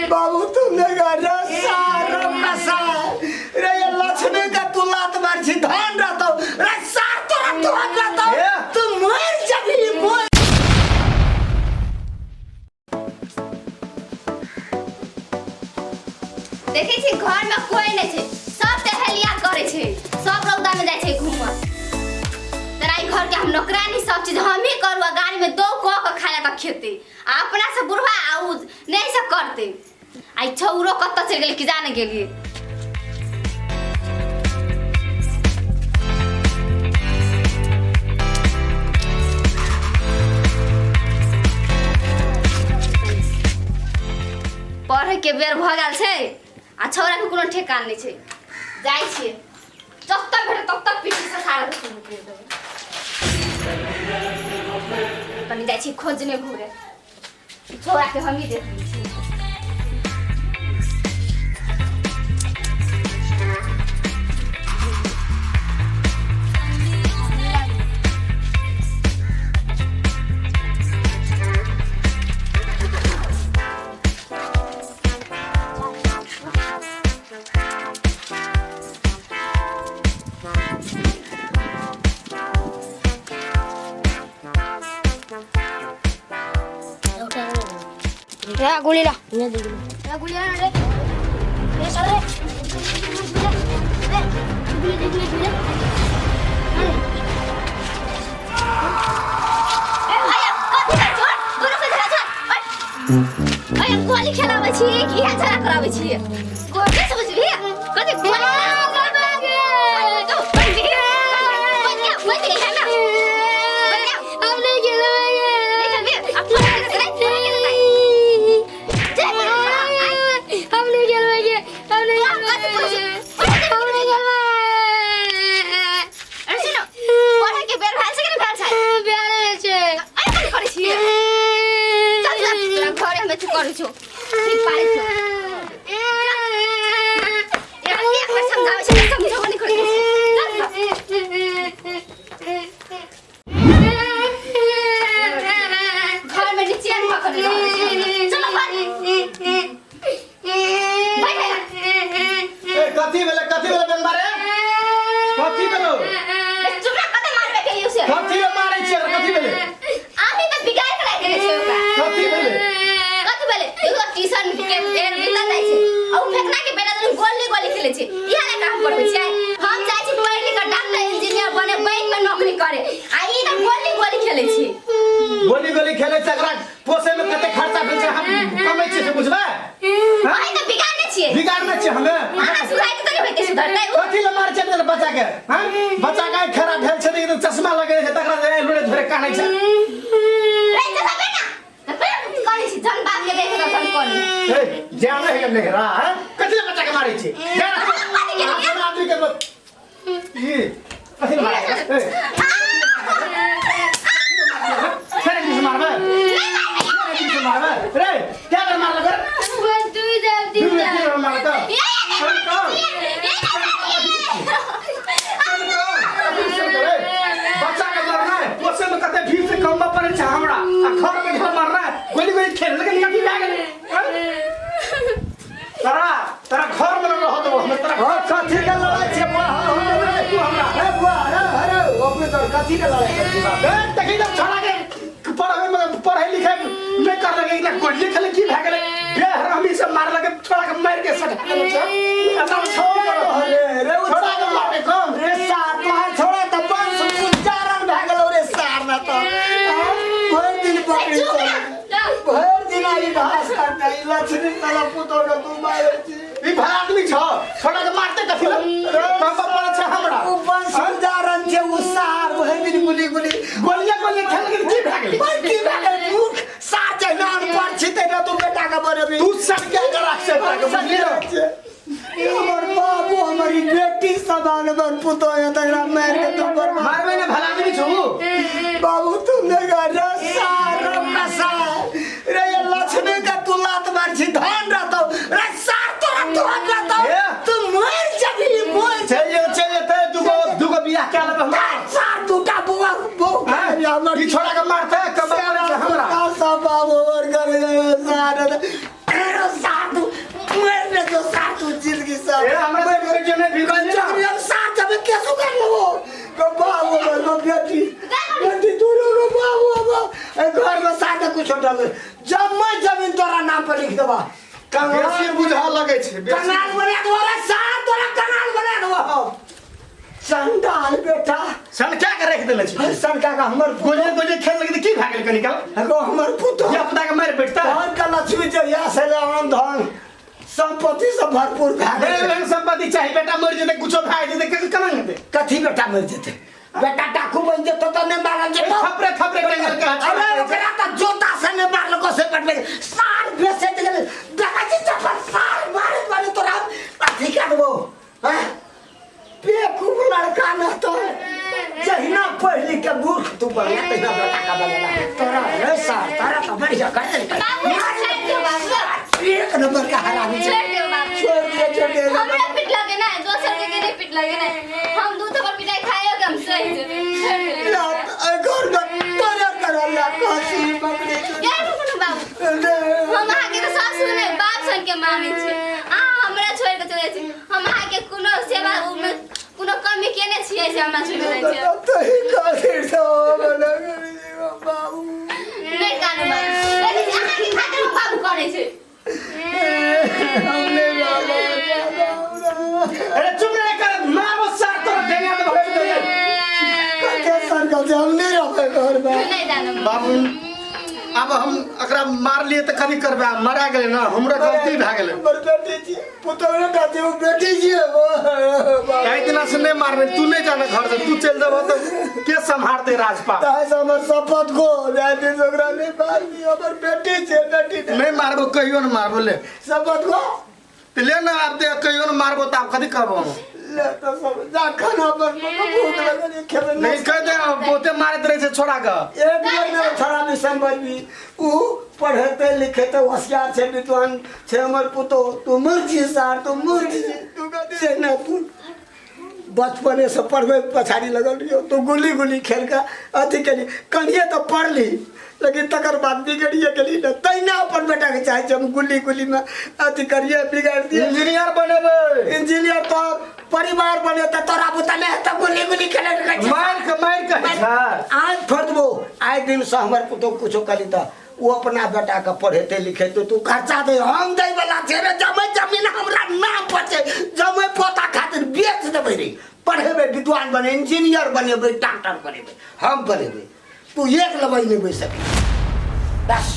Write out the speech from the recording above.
बाबू तुमने रे सार कसार रे ये लक्ष्मी का तू लात मार छी धन रहतो रे सार तोरा धन रहतो ए! तू मर जबी मर। देखै छी घर में कोई नहीं छै, सब टहलिया करे छै, सब रौदा में जाइ छै घूमऽ। तोरा ई घर के हम नौकरानी, सब चीज हमही करू आ गाड़ी में दो कऽ के खाए के खेतै आ अपना से बुढ़वा आ उ नहीं सब करतै। आ ई छौरो कतऽ चलि गेलै कि जाने गेलियै। पढ़े के बेर भऽ गेल छै आ छौड़ा के कोनो ठेकान नहि छै। जाइ छियै, जब तक भेटत तब तक पीठी से सारा के शुरू करि देबै। कनि जाइ छी खोजने घूरे, छौड़ा के हमही देख लै छी। रे गोली ला रे, गोली ला रे रे, सर रे रे, गोली दे, गोली दे। ए भैया, कथी करै छोड़ दोनों के झगड़ा छोड़। ओए ओए, गोली खेलाबै छी कि इएह झगड़ा कराबै छी? गोली समझबी कथी गोली? हम नहीं खेलेंगे। हम नहीं खेलेंगे, हम नहीं खेलेंगे, हम नहीं खेलेंगे। पढ़े के बेर भेल छै कि नहि भेल छै? प्यारे छै। अरे कथी करै छियै? चल चल, तोरा घरे हम अथी करै छौ, ठीक पारै छौ। एकरा एक बेर समझाबै छै, समझेबो नहि करै छै। चल चल। घर में चैन भऽ कऽ नहि रहै छै। चलो घर बैठ। ए, कथी भेलै? कथी भेलै बेंगबा रे? कथी भेलो? चुप रह, कते मारबे के से? कथी ले मारै छियै एकरा? कथी भेलै? आमी तऽ बिगाड़ के राखि देने छै ओकरा। कथी भेलै? कथी भेलै? देखो, ट्यूशन के बेर बीतल जाइ छै आ उ फेकना के बेटा दुनू गोली गोली खेलै छै। इएह लए काम पढ़बै छियै हम? चाहै छी पढ़ि लिख कऽ डॉक्टर इंजीनियर बने, बैंक में नौकरी करे, आ ई तऽ गोली गोली खेलै छै। गोली गोली खेलै छै। एकरा पोसै में कते खर्चा भेल छै, हम कमै छियै से बुझबै? अहीं तऽ बिगाड़ने छियै। बिगाड़ने छियै हमे? अहाँ सुधारि तऽ नहि होइतै, सुधरतै उ? कथी ले मारै छै अपना बच्चा के? हैं, बच्चा के आँखि खराब भेल छै तऽ चश्मा लगेने छै, तकरा लुड़े धुरे कानै छै। रे चश्मा ना तऽ फेर करै छी, जन बाप के देखे तऽ जन करी। ए, जान है नहीं रहा है? कथी ले बच्चा के मारै छी? जान अपना आदमी के ई कथी ले मारै छै? ए, फेर एक दिस मारबै, फेर एक दिस मारबै रे। क्या कर मारल कर? दुई देव दू तीन बेर, तीन बेर मारल तऽ चल कर। बच्चा के मरना है, पोसे में कते भीड़ से कमबा पड़े छै हमरा, आ घर में घर मरना है, गोली गोली खेल लेकिन कथी भए गेलै? हैं? तोरा तोरा घर में रह देबो हम तोरा हाँ, कथी के लड़ाई छै बुआ? हाँ, हाँ, तू हमरा ए बुआ, अरे अरे, अपने तो कथी के लड़ाई करै छी बाप? ए, देखी जब छोड़ा के पढ़े में पढ़े लिखे नहीं कर लगे, इतना गोली खेले की भए गेलै? बेहरामी से मार लगे, छोड़ा के मार के सटा देले छै। एना छोड़ अरे रे, उ छोड़ा के मारे कम। रे सार, तोहार छोड़ा तऽ वंश उच्चारण भए गेलौ रे सार। न तऽ भरि दिन पकड़ि चल, भरि दिन ई घास काटने, ई लक्ष्मी साला पुतोह के तू मारै छी। ई भला आदमी छ? छोड़ा के मारते कथी ले? कम पड़े छै हमरा। उ वंश उच्चारण छै उ सार, भरि दिन गुली गुली गोलिया गोलिया खेल के की भए गेलै? पर की भए गेलै मूर्ख सार? जहिना अनपढ़ छी तहिना तू बेटा के बनेबी। तू सड़के के राख से तोरा के, बुझली न? हमर बाबू, हमर ई बेटी समान हमर पुतोह है, तकरा मारि के तू बर्बाद। मारबै ने, भला आदमी छौ उ। बाबू तुमने रे सार कसार रे ये लक्ष्मी के तू लात मार छी धन रहतो रे सार, तोरा धन रहतो। ए! तू मर जबी मर। चलि जेतै, चलि जेतै। दूगो दूगो बियाह कए लेबै हमरा। सार, दूटा बुआ बहु हैं? हमर ई छोड़ा के मारते, कमा पड़े छै हमरा। सब बाबू और कर सार, तेरो सार। ए घर में साथे कुछ डल जम्मा जमीन तोरा नाम पर लिख देबा। बेसी बुझा लगै छै बेसी। कनाल बना देबा रे सार, तोरा कनाल बना देबा हम। चंडाल बेटा। सनका के राखि देले छी। सनका का हमर गोजे गोजे खेल लगे की भए गेल कनिका? एगो हमर पुतोह धिया पुता के मारि पेटता। धन का लक्ष्मी जहिया से ले आन धन संपत्ति सब भरपूर भए गेल। नहीं संपत्ति चाही, बेटा मर जेतै कुछो भए जेतै केना हेतै? कथी बेटा मर जेतै? बेटा डाकू बन जेतौ तऽ नहि मारल जेतौ। थपरे थपरे टंगल के हाथ। अरे ओकरा तऽ जोता से नहि मारलको से पटबै सार बेसे गेलै। देखै छी जखन सार मारैत मारैत तोरा अथी कए देबौ। हैं बेवकूफ लड़का न तो जहिना पढ़ लिख के मूर्ख तू बनला तहिना बेटा का बनेला तोरा। रे सार तोरा तो बढ़िया कर देलकै। बाबू छोड़ दियो बाबू, एक नंबर का हरामी छै। छोड़ दियो बाबू, छोड़ दियो, छोड़ दियो। हमरा पिट लगे ना, दोसर के नहीं पिट लगे ना। हम दूध पर पिटाई खाइयो के हम सही जेबै। छोड़ दियो। ला, घर में तोरे करल ला खसी बकरी। यार कोनो बाबू, हम अहाँके तऽ सब सुने बाप सन के मानै छी, अहाँ हमरा छोड़ि कऽ चलि जाइ छी। हम अहाँके कोनो सेवा मे कोनो कमी केने छियै से हमरा छोड़ि कऽ जाइ छियै? तही खातिर तो बाबू। नहि कानू बाबू, देखै छी अहाँके खातिर हम बाबू करै छै। हमने बाबू। अरे चुप रे कर, मारबो सार तोरा डेंगा देबो। चुप रे। कते सरकल से हम नहीं रहबै घर में। नहि जानू बाबू अब हम एकरा मारलियै तऽ कथी करबै? आब मरा गेलै ना, हमरा गलती भए गेलै। हमर बेटी छी, पुतोह टा छै, ओ बेटी छियै। एहि दिना से नहि मारबै। तू नहि जाना घर से, तू चलि देबह तऽ के सम्हारतै राजपाल? ताहि से हमर शपथ गो जाय दिन ओकरा नहि मारबी। हमर बेटी छै, बेटी नहि। नहि मारबो, कहियो नहि मारबो। ले शपथ गो। तऽ ले ने आब दे, कहियो नहि मारबो तऽ आब कथी करबो हम? ले तऽ सब जा, खाना बनबो तऽ भूख लगल छै, खेबै नहीं कह दे, बहुते मारैत रहै छै छोड़ा के। एक बेर नहि छोड़ा भी समझबी। ऊ पढ़ेते लिखेते होशियार छै, विद्वान छै हमर पुतोह। तू मूर्ख छी सार, तू मूर्ख छी। तू कथी छै ने, तू बचपने से पढ़बै पछाड़ी लगल रहियो। तू गुल्ली गुल्ली खेल के अथी केली, कनिए तऽ पढ़ली लेकिन तकर बाद बिगड़िए गेली ने। तहिना अपन बेटाके चाहै छी हम गुल्ली गुल्लीमे अथी करिए बिगाड़ि दिए। इंजीनियर बनेबै। इंजीनियर तो परिवार बने तऽ तोरा बुता नहि हेतौ गुल्ली गुल्ली खेले के कहै छै। मारि के मारि के होइ छै। आज फोड़ देबो। आइ दिन से हमर पुतोह कुछो करी तऽ ओ अपना बेटाके पढ़ेतै लिखेतै। तू खर्चा दे, हम दै वाला छै रे। जमै जमीन हमरा नाम पर छै, जमै पोता खातिर बेच देबै रे। पढ़ेबै, विद्वान बने, इंजीनियर बनेबै, डॉक्टर बनेबै, हम बनेबै। तू एक लबै नहि बैस सकी बस।